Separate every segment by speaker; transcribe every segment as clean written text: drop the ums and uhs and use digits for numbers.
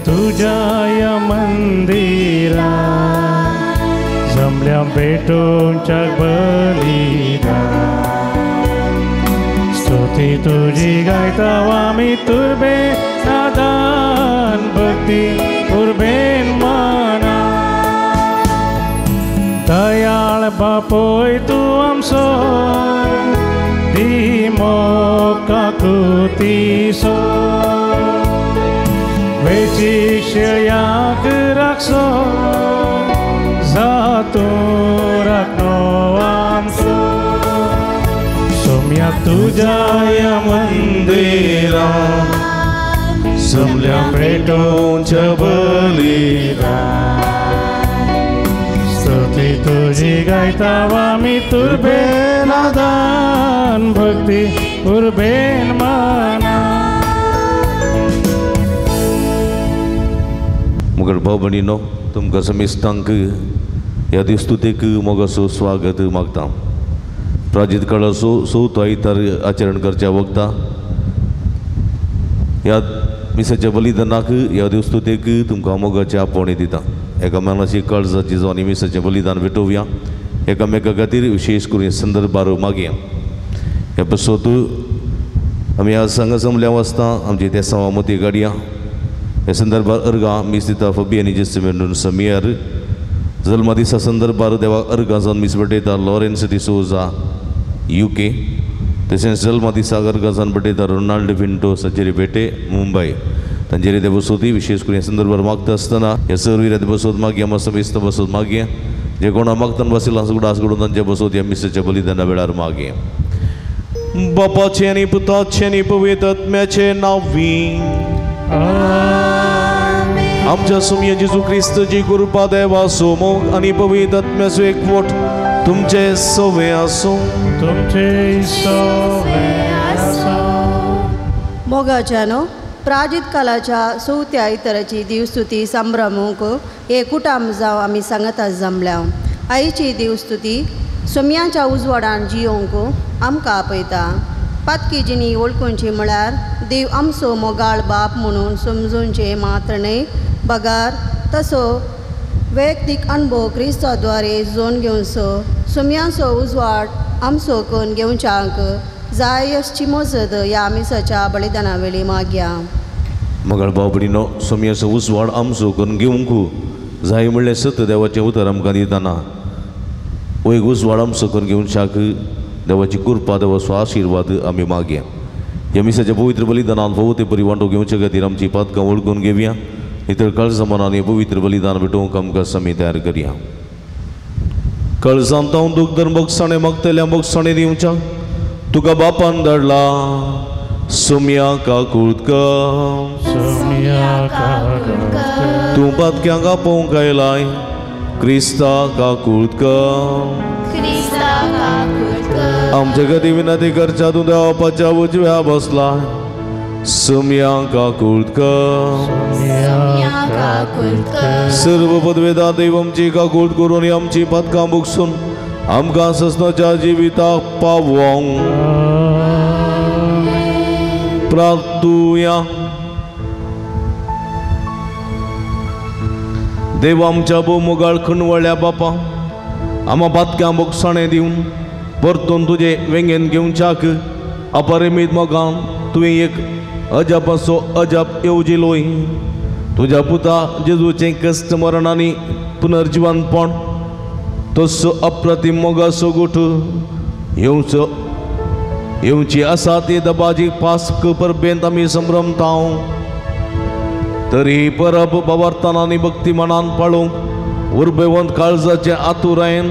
Speaker 1: तुझ्या या मंदिरा जमल्या भेटोवच्या बलिदान स्तुती तुझी गायता आमी तुर्बे नादान भक्ती उर्बेन माना दयाळ बापोय तूं आमचो दी मोका कुतीसो वेचिशयाक राखसो जातूं राखणो आमचो सोम्या तुज्या या मंदिरा जमल्या भेटोवच्या बलिदान स्तुती तुझी गायता आमी तुर्बेन आदान भक्ती उर्बेन माना.
Speaker 2: मुगल भाव भयणीनो तुमकां समेस्तांक ह्या दिस्तुतेक मोगाचो स्वागत मागता. प्राजीत काळाचो चवथो आयतार आचरण करच्या वखदां ह्या मिसाच्या बलिदानाक ह्या दिस्तुतेक तुमकां मोगाचें आपोवणें दिता. एकामेकाची काळजाची जावन मिसाचें बलिदान भेटोवया एकामेका खातीर विशेश करून संदर्भार मागया. ह्या पासत आमी आज हांगा जमल्या वाचता आमची तेसांवा मती गाडया ह्या संदर्भार अर्गां मीस दिता फबी आनी जेसिमेंडून समियार जल्मा दिसा संदर्भार देवाक अर्गां जावन मीस भेटयता लॉरेन्स डिसोजा UK. तशेंच जल्मा दिसाक अर्गां जावन भेटयता रोनाल्ड पिंटो सचेरी पेटे मुंबय. तांचेर ते बसोती विशेष करून ह्या संदर्भार मागता आसतना ह्या सर्वीर ते बसोत मागया मातसो बसोत मागया जे कोणा मागतान बशिल्लो उगडास करून तांचे बसोत ह्या मिसाच्या बलिदाना वेळार मागया. बापाचें आनी पुताचें आनी पवित्र आत्म्याचें नांवी आमच्या सुमया जेजू क्रिस्तची कृपा देवाचो मोग आनी पवित्र आत्म्याचो एकवट तुमचे सवे आसूं.
Speaker 1: तुमचे सवे आसूं.
Speaker 3: मोगाच्यानो प्राजीत कालाच्या चवथ्या आयताराची दिवस्तुती संभ्रमूंक एकूटाम जावं आमी सांगता जमल्या. आईची दिवस्तुती सोम्याच्या उजवाडान जियोंक आमकां आपयता. पातकी जिणी वळखुची म्हळ्यार देव आमचो मोगाळ बाप म्हणून समजूनचें मात्र न्हय बगार तसो वैयक्तीक अणभव क्रिस्ता द्वारे जोन घेवचो सोम्याचो उजवाड आमचो करून घेवच्याक जाय अशी मजत ह्या मिसाच्या बलिदाना वेळी मागया.
Speaker 2: मगाळ भाव भयणीनो सोम्याचो उजवाड आमचो करून घेवंक जाय म्हणलें सत देवाचें उतर आमकां दितना एक उजवाड आमचो करून घेवच्याक देवाची कृपा देवाचो आशिर्वाद आमी मागया. ह्या मिसाच्या पवित्र बलिदानान फावो ते परी वांटो घेवचे खातीर आमची पातकां वळखून घेवया इतर काळजा मनान हें पवित्र बलिदान भेटोवंक आमकां समी तयार करया. काळजांत हांव दूख धर मोगसाणें मागतल्या मोगसाणें दिवच्या तुका बापान धाडला सोम्या काकूत कर तूं पातक्यांक आपोवंक आयलाय क्रिस्ता काकूत कर. आमच्या गती विनंती करच्या तूं देवापाच्या उजव्या बसला सोम्या काकूत कर. सर्व पदवेदा देव आमची काकूत करून आमची पातकां बुकसून आमकां ससनाच्या जिविताक पावोवंक प्रार्थुया. देव आमच्या भोव खणवळ्या बापा आमा पातकां बोगसाणें दिवन परतून तुजे वेंगेन घेवच्याक अपरिमीत मोगान तुवें एक अजापाचो अजाप येवजिलोय. तुज्या पुता जेजूचें कश्ट मरण आनी पुनर्जिवनपण तसो अप्रतीम मोगाचो गोठ येवचो येवची आसा ती दबाजी पास्क परबेंत आमी संभ्रमता. तरी परब बाबार्थान आनी भक्ती मनान पाळूंक उर्बेवंत काळजाचे आतुरायेन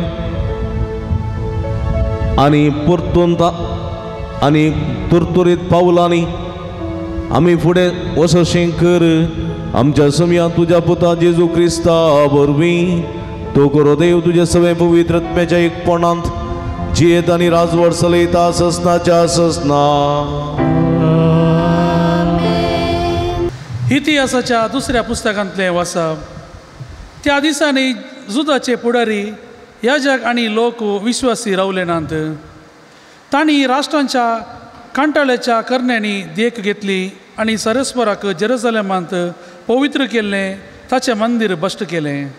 Speaker 2: आनी परतून आनी तुरतुरीत पावलांनी आमी फुडें वचशें कर. आमच्या समया तुज्या पुता जेजू क्रिस्ता वरवीं तो करो देव तुज्या सगळें पवित्र आत्म्याच्या एकपणांत जियेत आनी राजवट चलयता ससनाच्या ससना.
Speaker 4: इतिहासाच्या दुसऱ्या पुस्तकांतलें वाचप. त्या दिसांनी जुदाचे फुडारी याजक आनी लोक विश्वासी रावले नात. तांणी राष्ट्रांच्या कांटाळ्याच्या करण्यांनी देख घेतली आनी सरस्वराक जेरुसलेमांत पवित्र केल्लें ताचें मंदीर भश्ट केलें.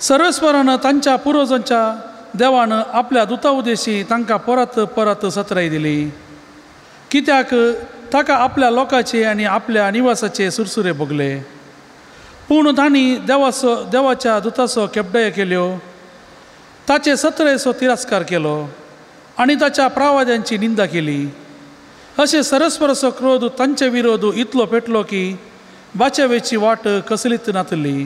Speaker 4: सर्वेस्परान तांच्या पुर्वजांच्या देवान आपल्या दुता उदेशी तांकां परत परत सत्राय दिली, कित्याक ताका आपल्या लोकांचे आनी आपल्या निवासाचे सुरसुरे भोगले. पूण तांणी देवाचो देवाच्या दुताचो केपडायो केल्यो, ताचे सत्रायेचो तिरस्कार केलो आनी ताच्या प्रावाद्यांची निंदा केली. अशें सरस्पराचो क्रोध तांचे विरोध इतलो पेटलो की बाचेवेची वाट कसलीच नातली.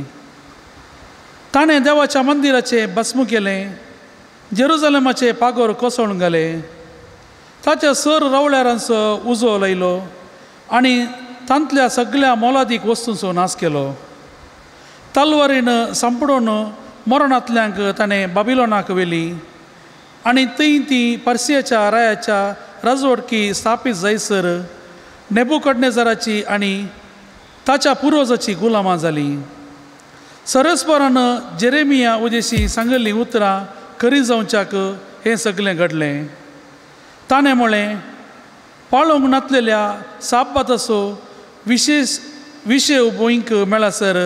Speaker 4: ताणें देवाच्या मंदिराचें भस्म केलें, जेरुजलेमाचे पागोर कोसळून घाले, ताच्या सर रवळ्यारांचो उजो लायलो आनी तांतल्या सगळ्या मोलादीक वस्तूंचो नाश केलो. तलवारीन सांपडून मरणांतल्यांक ताणें बाबिलोनाक व्हेली आनी थंय ती पर्सियाच्या रायाच्या राजवटकी स्थापीत जायसर नेबुकडनेजराची आनी ताच्या पुर्वजाची गुलामां जाली. सरस्परान जेरेमिया उदेशी सांगिल्लीं उतरां खरी जावच्याक हें सगळें घडलें. ताणें म्हळें, पाळोवंक नातलेल्या साबाताचो विशेश विशय भुंयक मेळसर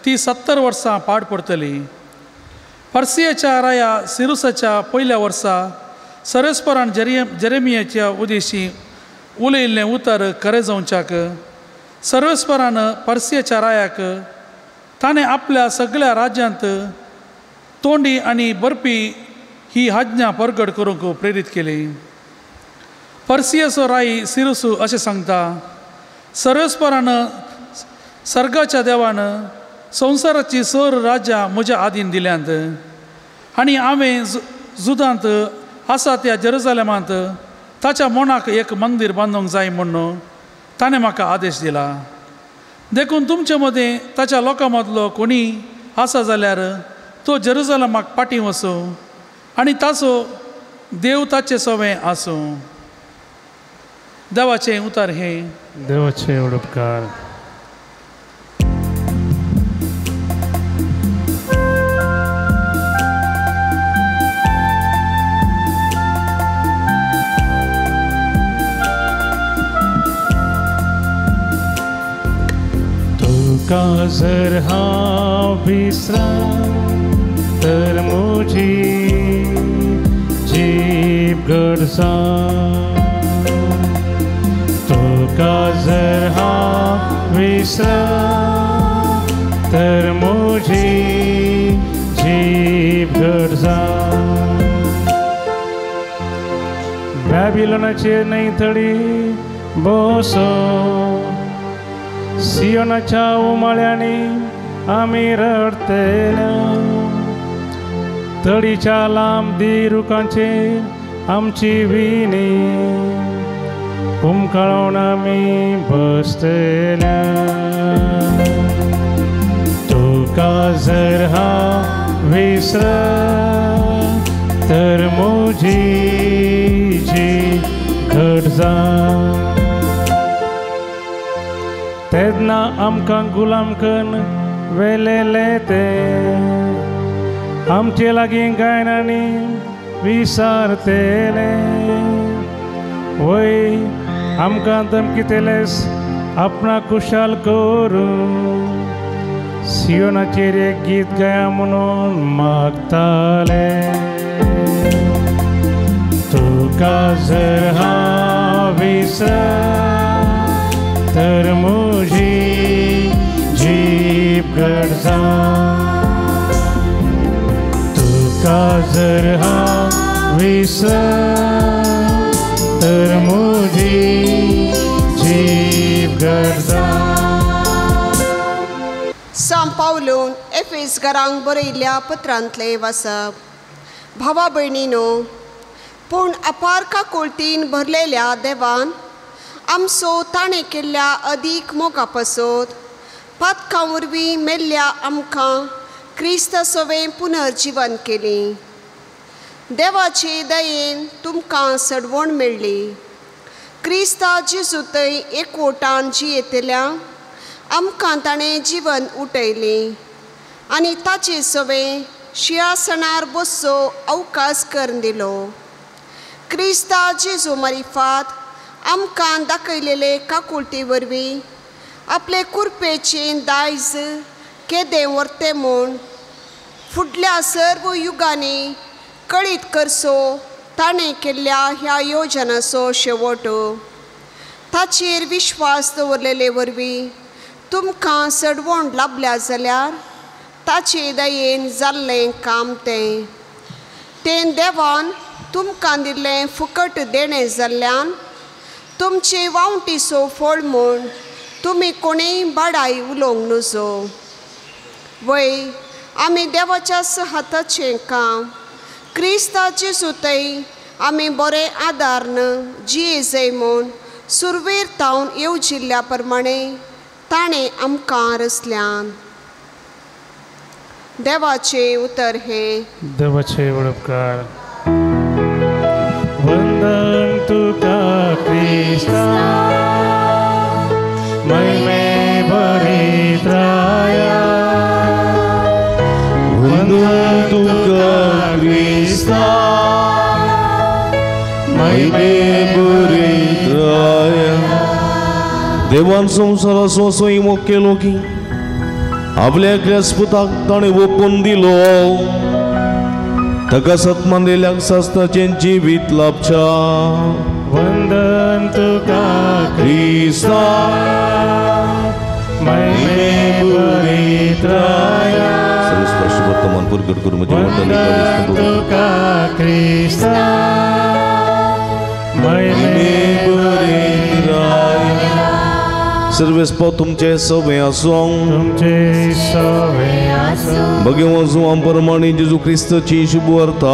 Speaker 4: ती 70 वर्सां पाड पडटली. पर्सियाच्या राया सिरुसाच्या पयल्या वर्सा सरस्परान जेरेमियाच्या उदेशी उलयिल्लें उतर खरें जावच्याक सर्वेस्परान पर्सियाच्या रायाक ताणें आपल्या सगळ्या राज्यांत तोंडी आनी बरपी ही आज्ञा परगट करूंक प्रेरीत केली. पर्सियाचो राय सिरुसू अशें सांगता, सर्वेस्परान सर्गाच्या देवान संवसाराची सर राज्यां म्हज्या आदीन दिल्यांत आनी हांवें जुदांत आसा त्या जेरुजलेमांत ताच्या मनाक एक मंदीर बांदूंक जाय म्हूण ताणें म्हाका आदेश दिला. देखून तुमचे मदें ताच्या लोकां मदलो कोणी आसा जाल्यार तो जेरुजलेमाक फाटीं वचूं आनी ताचो देव ताचे सवें आसूं. देवाचें उतर हें.
Speaker 1: देवाचे उपकार. तुका जर हांव विसरा तर म्हजी जीब गरजा, तुका जर हांव विसरा तर म्हजी जीब गरजा. बॅबिलोनाचेर न्हय थडी बसो, सियोनाच्या उमाळ्यांनी आमी रडटले, तडीच्या लांब दिरुखांचेर आमची विणी हुमकळोवन आमी बसतले. तुका जर हांव विसर तर म्हजी जीब घट जा. तेन्ना आमकां गुलाम कन्न वेलेले ते आमचे लागीं गायनांनी विसारतले, वय आमकां धमकितलेस आपणाक खुशाल करूं सियोनाचेर एक गीत गाया म्हणून मागताले. तुका जर हांव विसर तर म्हजी जीब गरजा, तुका जर हांव विसर तर म्हजी जीब गरजा.
Speaker 5: सांत पावलून एफेसकारांक बरयल्ल्या पत्रांतलें वाचप. भावा भयणीनो, पूण अपार काकुळतीन भरलेल्या देवान आमचो ताणें केल्ल्या अदीक मोगा पासत पातकां वरवीं मेल्ल्या आमकां क्रिस्त सवें पुनर्जिवन केली. देवाचे दयेन तुमकां सडवण मेळ्ळी. क्रिस्ता जेजूतय एकवटान जियेतल्या आमकां ताणें जीवन उठयली आनी ताचे सवें शिंयासनार बसचो अवकाश करून दिलो. क्रिस्ता जेजू मारिफात आमकां दाखयलेले काकुळटी वरवीं आपले कुरपेची दायज केदें व्हरतें म्हूण फुडल्या सर्व युगांनी कळीत करचो ताणें केल्ल्या ह्या योजनाचो शेवट. ताचेर विश्वास दवरलेले वरवीं तुमकां सडवण लाभल्या जाल्यार ताचे दयेन जाल्लें काम तें. तें देवान तुमकां दिल्लें फुकट देणें जाल्ल्यान तुमचे वावटीचो फळ म्हूण तुमी कोणेय बाडाय उलोवंक नुजो. वय आमी देवाच्याच हाताचें काम क्रिस्ताचे सुतय आमी बरें आदारन जिये जाय म्हूण सुरवेर तावन येवजिल्ल्या प्रमाणे ताणें आमकां रचल्यान. देवाचें उतर हें.
Speaker 1: देवाचे उपकार. वंदन तुका क्रिस्ता महिमे भरीत राया. वंदन तुका क्रिस्ता महिमे भरीत राया.
Speaker 2: देवान संवसाराचो असो मोग केलो की आपल्या एकल्याच पुताक ताणें ओपून दिलो ताका सत्मानलेल्याक सासणाचें जिवीत लाभच्या.
Speaker 1: वंदन तुका
Speaker 2: क्रिस्ता
Speaker 1: महिमे भरीत राया.
Speaker 2: सर्वस्पर्श वर्तमान प्रगट करून म्हजें
Speaker 1: वंदन तुका क्रिस्ता महिमे भरीत राया.
Speaker 2: सर्वेस्पो तुमचे सवे आसूं
Speaker 1: तुमचे सवे आसूं.
Speaker 2: भगवान जुवां परमाणे जेजू क्रिस्ताची शुभवार्ता.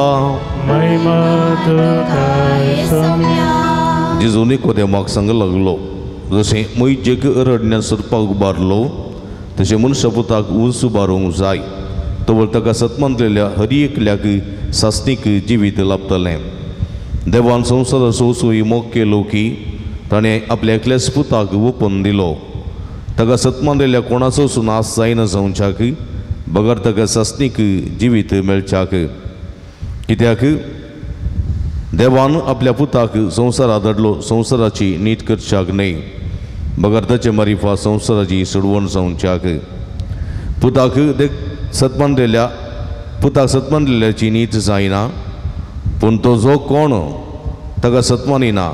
Speaker 1: महिमा तुका सोम्या.
Speaker 2: जेजू निकोदेमाक सांग लागलो जशें मैजेक रडण्यान सरपाक उबारलो तशें मनशापुताक ऊंच उबारूंक जाय तवळ ताका सतमानलेल्या हर एकल्याक सासणीक जिवीत लाभतलें. देवान संवसाराचो असोय मोग केलो की ताणें आपल्या एकल्याच पुताक ओपून दिलो ताका सतमानलेल्या कोणाचोच नाश जायना जावच्याक बगर ताका सासणीक जिवीत मेळच्याक. कित्याक देवान आपल्या पुताक संवसारात धाडलो संवसाराची नीत करच्याक न्हय बगर ताचे मारिफा संवसाराची सोडवण जावच्याक. पुताक देख सतमानलेल्या पुताक सतमानलेल्याची नीत जायना पूण तो जो कोण ताका सतमानिना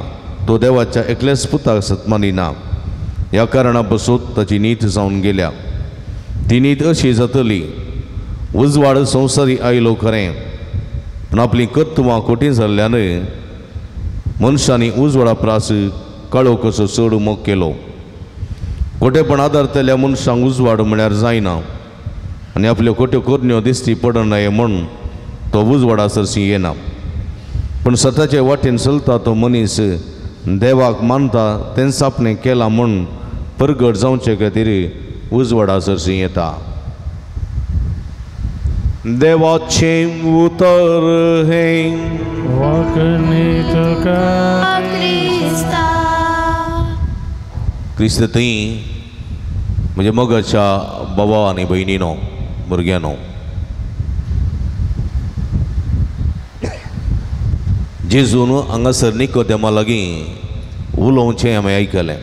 Speaker 2: तो देवाच्या एकल्याच पुताक सतमानिना. ह्या कारणा पसून ताची नीत जावन गेल्या. ती नीत अशी जातली उजवाड संवसारी आयलो खरें पूण आपलीं कर्तुवां खोटी जाल्ल्यान मनशांनी उजवाडा प्रास काळो कसो चड मोग केलो. खोटेपण आदारतल्या मनशांक उजवाड म्हळ्यार जायना आनी आपल्यो खोट्यो करण्यो दिश्टी पडनाय म्हूण तो उजवाडा सरशी येना. पूण सताचे वाटेन चलता तो मनीस देवाक मानता तेंच आपणें केलां म्हूण परगट जावचे खातीर उजवाडा सरशी येता. देवाचें उतर हें.
Speaker 1: वाकणी तुका
Speaker 6: क्रिस्ता.
Speaker 2: क्रिस्त थंय म्हणजे मोगाच्या बाबा आनी भयणीनो भुरग्यांनो जेजून हांगासर निकोदेमा लागीं उलोवचें आमी आयकलें.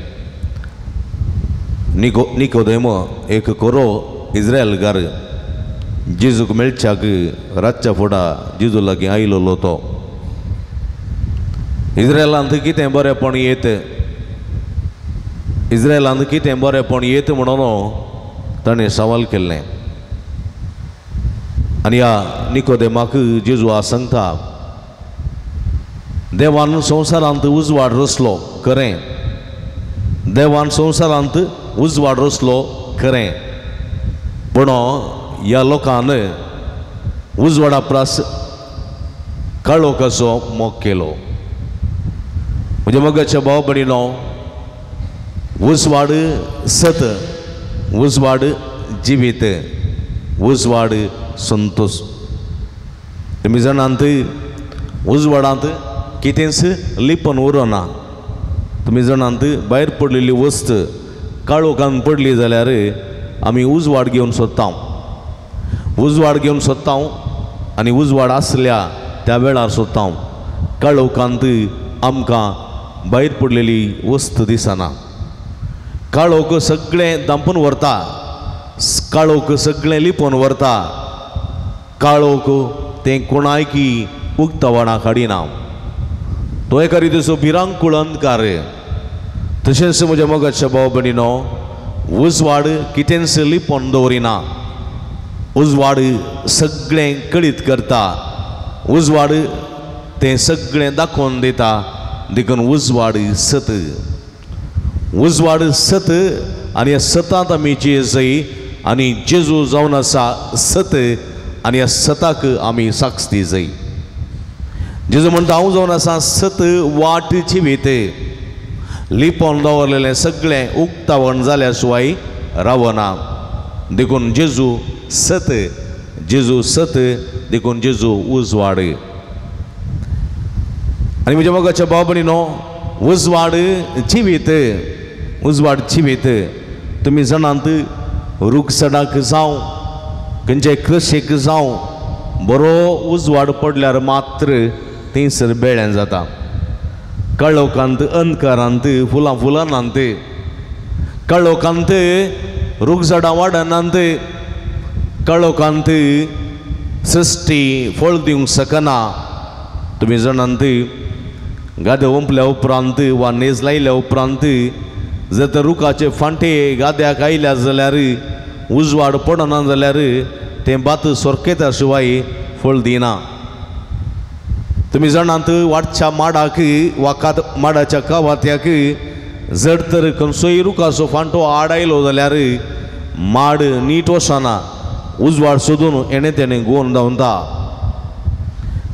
Speaker 2: निकोदेम एक कोरो इस्रायलकार जेजूक मेळच्याक रातच्या फुडा जेजू लागीं आयलोलो तो. इस्रायलांत कितें बरेंपण येत इस्रायलांत कितें बरेंपण येत म्हणून ताणें सवाल केल्लें. आनी ह्या निकोदेमाक जेजू आज सांगता देवान संवसारांत उजवाड रचलो खरें देवान संवसारांत उजवाड रचलो खरें पूण ह्या लोकान उजवाडा प्रास काळो कसो मोग केलो. म्हणजे मोगाच्या भाव भयणीनो उजवाड सत उजवाड जिवीत उजवाड संतोष. तुमी जाणांत उजवाडांत कितेंच लिपन उरना. तुमी जाणांत भायर पडलेली वस्त काळोखान पडली जाल्यार आमी उजवाड घेवन सोदता उजवाड घेवन सोदता आनी उजवाड आसल्या त्या वेळार सोदता. काळोखांत आमकां भायर पडलेली वस्त दिसना. काळोख सगळें दांपून व्हरता, काळोख सगळें लिपोवन व्हरता, काळोख तें कोणायकी उक्तावणाक हाडिना. तो एका रितीचो भिरांकूळ अंधकार. तशेंच म्हज्या मोगाच्या भाव भयणीनो, उजवाड कितेंच लिपोवन दवरिना. उजवाड सगळें कळीत करता, उजवाड तें सगळें दाखोवन दिता. देखून उजवाड सत, उजवाड सत आनी ह्या सतांत आमी जेजय आनी जेजू जावन आसा सत आनी ह्या सताक आमी साक्ष दिजय. जेजू म्हणटा हांव जावन आसा सत वाट जिवीत. लिपोवन दवरलेलें सगळें उक्तावण जाल्या शिवाय रावना. देखून जेजू सत, जेजू सत, देखून जेजू उजवाड. आनी म्हज्या मोगाच्या भाव भयणीनो, उजवाड जिवीत, उजवाड जिवीत. तुमी जाणात रुखसडाक जावं खंयच्याय कृशीक जावं बरो उजवाड पडल्यार मात्र थंयसर बेळ्यान जाता. काळोखांत अंधकारांत फुलां फुलानांत, काळोखांत रुखझाडां वाडनांत, काळोखांत सृश्टी फळ दिवंक शकना. तुमी जाणात गादे ओंपल्या उपरांत वा नेज लायल्या उपरांत जर तर रुखाचे फांटे गाद्याक आयल्या जाल्यार उजवाड पडना जाल्यार तें भात सोरकेता शिवाय फळ दिना. तुमी जाणात वाडच्या माडाक वा माडाच्या कावात्याक जर तर खंयचोय रुखाचो फांटो आड आयलो जाल्यार माड नीट वचना, उजवाड सोदून हेणें तेणें गोवन धांवता.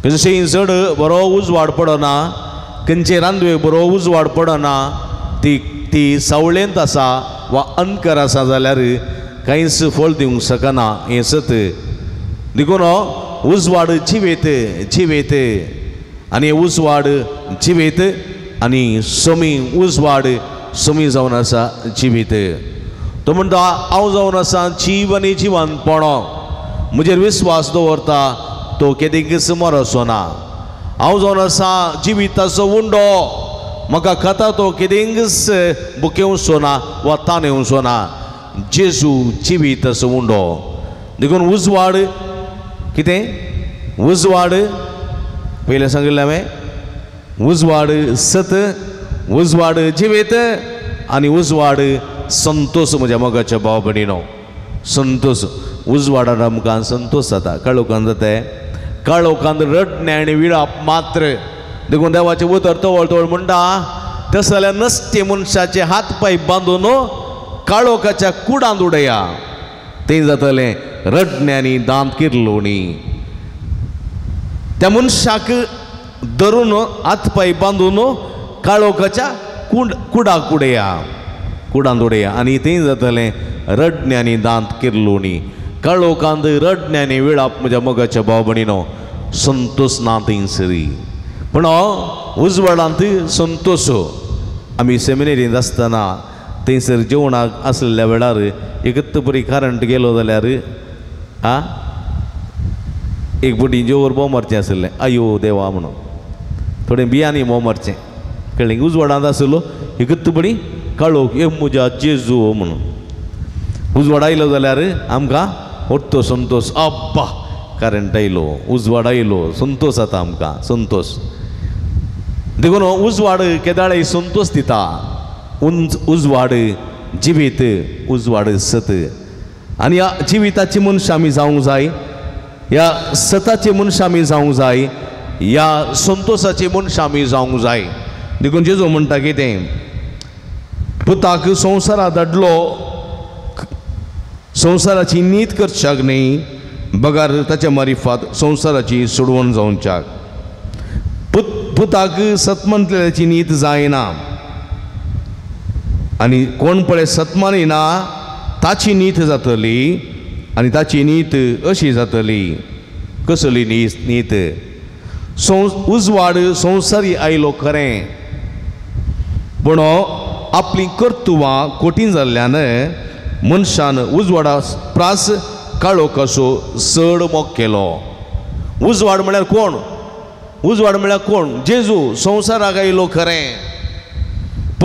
Speaker 2: खंयचेय चड बरो उजवाड पडना, खंयचे रांदवेक बरो उजवाड पडना, ती ती सावळेंत आसा वा अंधकार आसा जाल्यार कांयच फळ दिवंक शकना हें सत. देखून उजवाड जिवेत, जिवेत आनी उजवाड जिवेत आनी समी उजवाड समी जावन आसा जिवीत. तो म्हणटा हांव जावन आसा जीव आनी जिवनपणो, म्हजेर विस्वास दवरता तो केदींकच मरचो ना. हांव जावन आसा जिविताचो उंडो, म्हाका खाता तो केदींकच बुकेवचो ना वा ताणेवचो ना. जेजू जिविताचो उंडो. देखून उजवाड कितें, उजवाड पयलें सांगिल्लें हांवें, उजवाड सत, उजवाड जिवीत आनी उजवाड संतोष. म्हज्या मोगाच्या भाव भयणीनो, संतोष. उजवाडान आमकां संतोष जाता, काळोखान जाता काळोखान रडणें आनी विळाप मात्र. देखून देवाचें उतर तवळ तवळ म्हणटा तस जाल्यार नसते मनशाचे हात पांय बांदून काळोखाच्या कुडांत उडया, तें जातलें रडणें आनी दांत किरलोणी. त्या मनशाक धरून हात पांय बांदून काळोखाच्या कुडाक उडया, कुडांत उडया आनी तें जातलें रडणें आनी दांत किरलोणी. काळोखांत रडणें आनी विळाप म्हज्या मोगाच्या भाव भयणीनो, संतोष ना थंयसरी. पूण उजवाडांत संतोष. आमी सेमिनेरींत आसतना थंयसर जेवणाक आसलेल्या वेळार एकत बरी करंट गेलो जाल्यार आ एक बोटी जेवर बोव मारचें आसलें, आयो देवा म्हणून थोडें बियांनी बोव मारचें, कळ्ळें. उजवाडांत आसलो एकत बरी काळोख ए म्हज्या जेजू म्हणून. उजवाड आयलो जाल्यार आमकां ओट्टो संतोष, अब्बा करंट आयलो, उजवाड आयलो, संतोष जाता आमकां, संतोष. देखून उजवाड केदाळे संतोष दिता. उजवाड जिवीत, उजवाड सत. आनी ह्या जिविताची मनशां आमी जावंक जाय, ह्या सताची मनशां आमी जावंक जाय, ह्या संतोषाची मनशां आमी जावंक जाय. देखून जेजू म्हणटा कितें, पुताक संवसारा धाडलो संवसाराची नीत करच्याक न्ही, बगार ताच्या मारिफात संवसाराची सोडवण जावच्याक. पुताक सतमंतल्याची नीत जायना आनी कोण पळय सतमानिना ताची नीत जातली आनी ताची नीत अशी जातली. कसली नीत? उजवाड संवसारी आयलो खरें, पूण आपलीं कर्तुवां कठीण जाल्ल्यान मनशान उजवाडा प्रास काळोखाचो चड मोग केलो. उजवाड म्हळ्यार कोण? उजवाड म्हळ्यार कोण? जेजू संवसाराक आयलो खरें,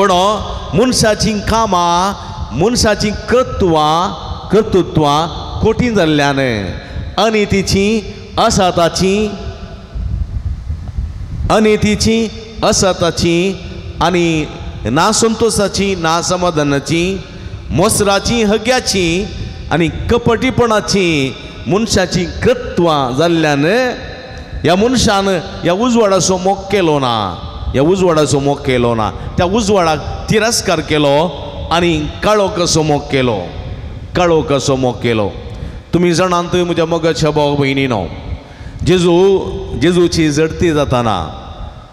Speaker 2: पूण मनशाचीं कामां मनशाचीं कर्तुत्वां कर्तृत्वां कठीण जाल्ल्यान अनितीचीं असताचीं अनितीचीं असताचीं आनी नासंतोसाचीं नासमाधानाचीं मोसराचीं हग्याचीं आनी कपटीपणाचीं मनशाचीं कृत्वां जाल्ल्यान ह्या मनशान ह्या उजवाडाचो मोग केलो ना, ह्या उजवाडाचो मोग केलो ना, त्या उजवाडाक तिरस्कार केलो आनी काळोखाचो मोग केलो, काळोखाचो मोग केलो. तुमी जाणात म्हज्या मोगाच्या भाव भयणीनो, जेजू जेजूची जडती जाताना,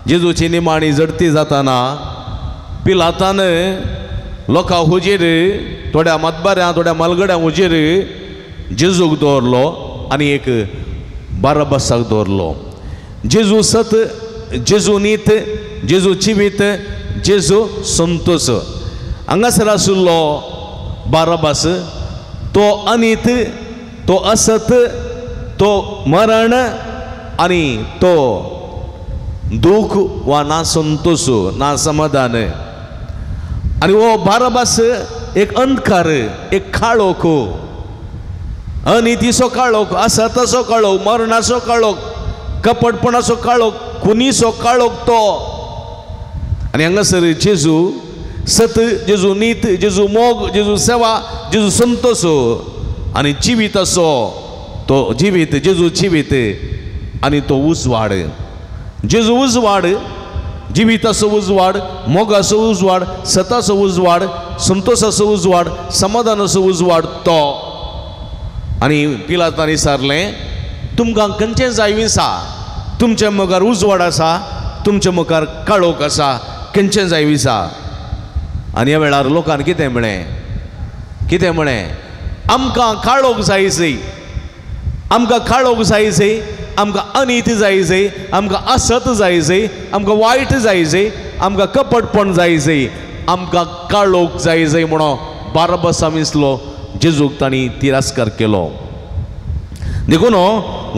Speaker 2: जेजूची निमाणी जडती जाताना पिलातान लोकां हुजीर थोड्या मतबाऱ्यां थोड्या मालगड्यां हुजीर जेजूक दवरलो आनी एक बाराबासाक दवरलो. जेजू सत, जेजू नीत, जेजू जिवीत, जेजू संतोष. हांगासर आशिल्लो बाराबास तो अनीत, तो असत, तो मरण आनी तो दूख वा ना संतोष ना समाधान. आनी हो बाराबास एक अंधकार, एक काळोख, अनितीचो काळोख, असताचो काळोख, मरणाचो काळोख, कपटपणाचो काळोख, खुनीचो काळोख तो. आनी हांगासर जेजू सत, जेजू नीत, जेजू मोग, जेजू सेवा, जेजू संतोष आनी जिवीत असो तो जिवीत, जेजू जिवीत आनी तो उजवाड. जेजू उजवाड, जिविताचो उजवाड, मोगाचो उजवाड, सताचो उजवाड, संतोषाचो उजवाड, समाधानाचो उजवाड तो. आनी पिलातांनी विचारलें, तुमकां खंयचें जाय विसा, तुमच्या मुखार उजवाड आसा, तुमच्या मुखार काळोख आसा, खंयचें जाय विसा. आनी ह्या वेळार लोकान कितें म्हळें, कितें म्हळें, आमकां काळोख जाय जय, आमकां काळोख जाय जय, आमकां अनीत जाय जय, आमकां असत जाय जय, आमकां वायट जाय जय, आमकां कपटपण जाय जय, आमकां काळोख जाय जय म्हणून बाराबासा विसलो जेजूक तांणी तिरस्कार केलो. देखून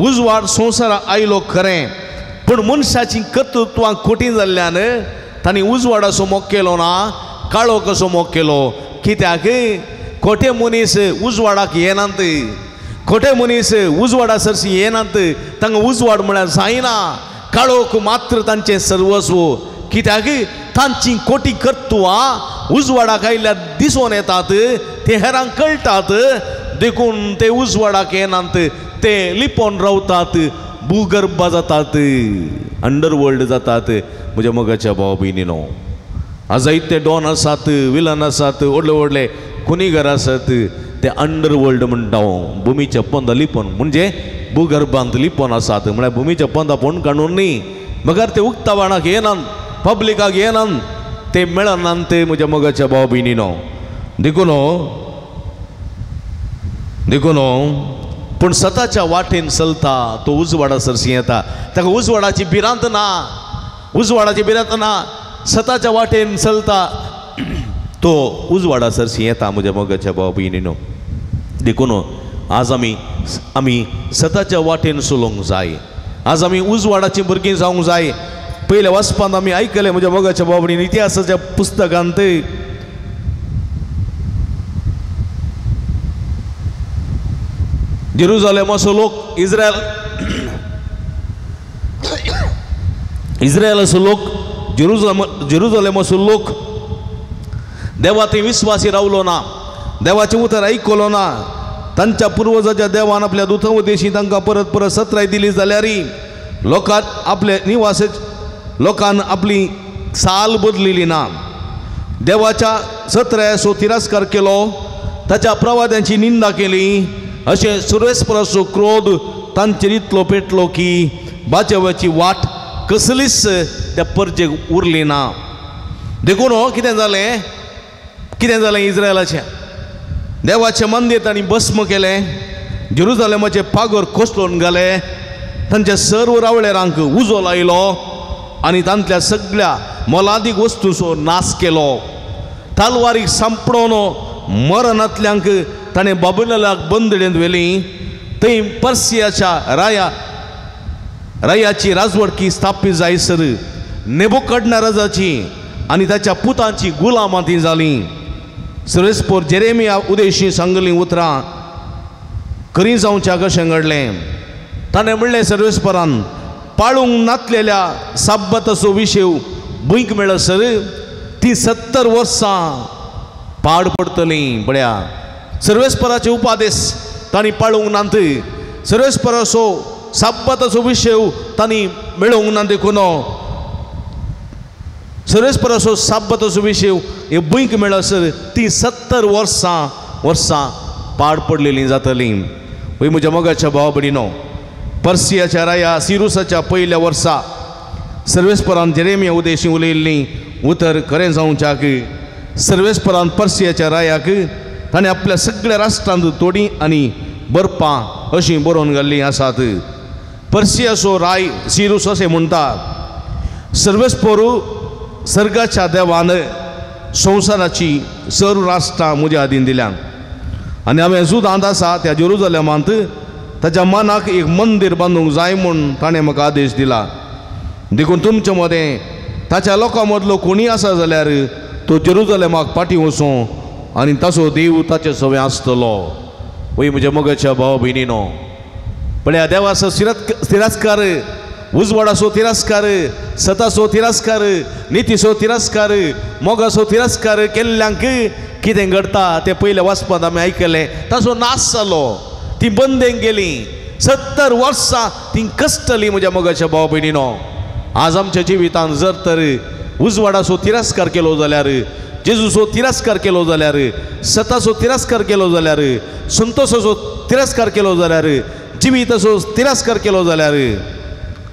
Speaker 2: उजवाड संवसारा आयलो खरें, पूण मनशाचीं कर्तृत्वां कठीण जाल्ल्यान तांणी उजवाडाचो मोग केलो ना, काळोखाचो मोग केलो. कित्याक खोटे मनीस उजवाडाक येनात, खोटे मनीस उजवाडा सरशी येनात, तांकां उजवाड म्हळ्यार जायना, काळोख मात्र तांचें सर्वस्व. कित्याक तांची खोटी कर्तुवां उजवाडाक आयल्यार दिसून येतात, ते हेरांक कळटात, देखून ते उजवाडाक येनात, ते लिपोन रावतात, भूगर्भ जातात, अंडरवर्ल्ड जातात. म्हज्या मोगाच्या भाव भयणीनो, आज जायते डॉन आसात, विलन आसात, व्हडले व्हडले खुनीगर आसात, ते अंडरवर्ल्ड म्हणटा हांव. भुमीच्या पोंदा लिपोन म्हणजे भूगर्भांत लिपोन आसात, म्हळ्यार भुमीच्या पोंदा फोण काडून न्ही, मगर ते उक्तावणाक येनात, पब्लिकाक येनात, ते मेळनात ते म्हज्या मोगाच्या भाव भयणीनो. देखून देखून पूण सताच्या वाटेन चलता तो उजवाडा सरशी येता, ताका उजवाडाची भिरांत ना, उजवाडाची भिरांत ना, सताच्या वाटेन चलता तो उजवाडा सरशी येता म्हज्या मोगाच्या भाव भयणीनो. देखून आज आमी आमी सताच्या वाटेन चलोवंक जाय, आज आमी उजवाडाची भुरगीं जावंक जाय. पयल्या वाचपांत आमी आयकलें म्हज्या मोगाच्या भाव भयणीन, इतिहासाच्या पुस्तकांत जेरुजालेमाचो लोक, इस्रायल इस्रायलाचो लोक, जेरुजालेमाचो लोक देवा थंय विस्वासी रावलो ना, देवाचें उतर आयकलो ना. तांच्या पुर्वजाच्या देवान आपल्या दुतां उद्देशी तांकां परत परत सत्राय दिली जाल्यारय लोकांत आपले निवास लोकान आपली साल बदलिली ना. देवाच्या सत्रायाचो तिरस्कार केलो, ताच्या प्रवाद्यांची निंदा केली. अशें सुरेस्पराचो क्रोध तांचेर इतलो पेटलो की बाचेवाची वाट कसलीच त्या परजेक उरली ना. देखून कितें जालें, कितें जालें, इस्रायलाचें देवाचें मंदीर तांणी भस्म केलें, जेरुजालेमाचे पागोर कोसळून घाले, तांच्या सर्व रावळेरांक उजो लायलो आनी तांतल्या सगळ्या मोलादीक वस्तूचो नाश केलो. तालवारीक सांपडोवन मरणांतल्यांक ताणें बाबुलाक बंदडेंत व्हेली. थंय पर्सियाच्या रायाची राजवटकी स्थापीत जायसर नेबुकदनेजाराची आनी ताच्या पुतांची गुलामां ती जालीं. सर्वेस्पोर जेरेमिया उदेशी सांगलीं उतरां खरीं जावच्या कशें घडलें. ताणें म्हणलें सर्वेस्परान पाळूंक नातलेल्या साब्बाताचो विशेव भुंयक मेळसर ती 70 वर्सां पाड पडटलीं. पळया सर्वेस्पराचे उपादेश तांणी पाळूंक नात, सर्वेस्पराचो साब्बाताचो विशेव तांणी मेळोवंक ना, देखून सर्वेस्पराचो साब्बाताचो विशेव हे भुंयक मेळसर ती 70 वर्सां पाड पडलेलीं जातलीं. वय म्हज्या मोगाच्या भाव भयणीनो, पर्सियाच्या राया सिरुसाच्या पयल्या वर्सा सर्वेस्परान जेरेमिया उदेशी उलयल्लीं उतर खरें जावच्याक सर्वेस्परान पर्सियाच्या रायाक ताणें आपल्या सगळ्या राष्ट्रांत तोडी आनी बरपां अशीं बरोवन घाल्लीं आसात. पर्सियाचो राय सिरूस अशें म्हणटा, सर्वेस्पोरू सर्गाच्या देवान संवसाराची सर्व राष्ट्रां म्हज्या आदीन दिल्यान आनी हांवें जुदांत आसा त्या जेरुजलेमांत ताच्या मनाक एक मंदीर बांदूंक जाय म्हूण ताणें म्हाका आदेश दिला. देखून तुमचे मदें ताच्या लोकां मदलो कोणीय आसा जाल्यार तो जेरुजलेमाक फाटीं वचूं आनी ताचो देव ताचे सवें आसतलो. वय म्हज्या मोगाच्या भाव भयणीनो, पळया देवाचो तिरस्कार, उजवाडाचो तिरस्कार, सताचो तिरस्कार, नितीचो तिरस्कार, मोगाचो तिरस्कार केल्ल्यांक कितें घडटा तें पयल्या वाचपांत आमी आयकलें. ताचो नाश जालो, ती बंदेक गेली, 70 वर्सां ती कश्टली. म्हज्या मोगाच्या भाव भयणीनो, आज आमच्या जिवितांत जर तर उजवाडाचो तिरस्कार केलो जाल्यार, जेजूचो तिरस्कार केलो जाल्यार, सताचो तिरस्कार केलो जाल्यार, संतोषाचो तिरस्कार केलो जाल्यार, जिविताचो तिरस्कार केलो जाल्यार,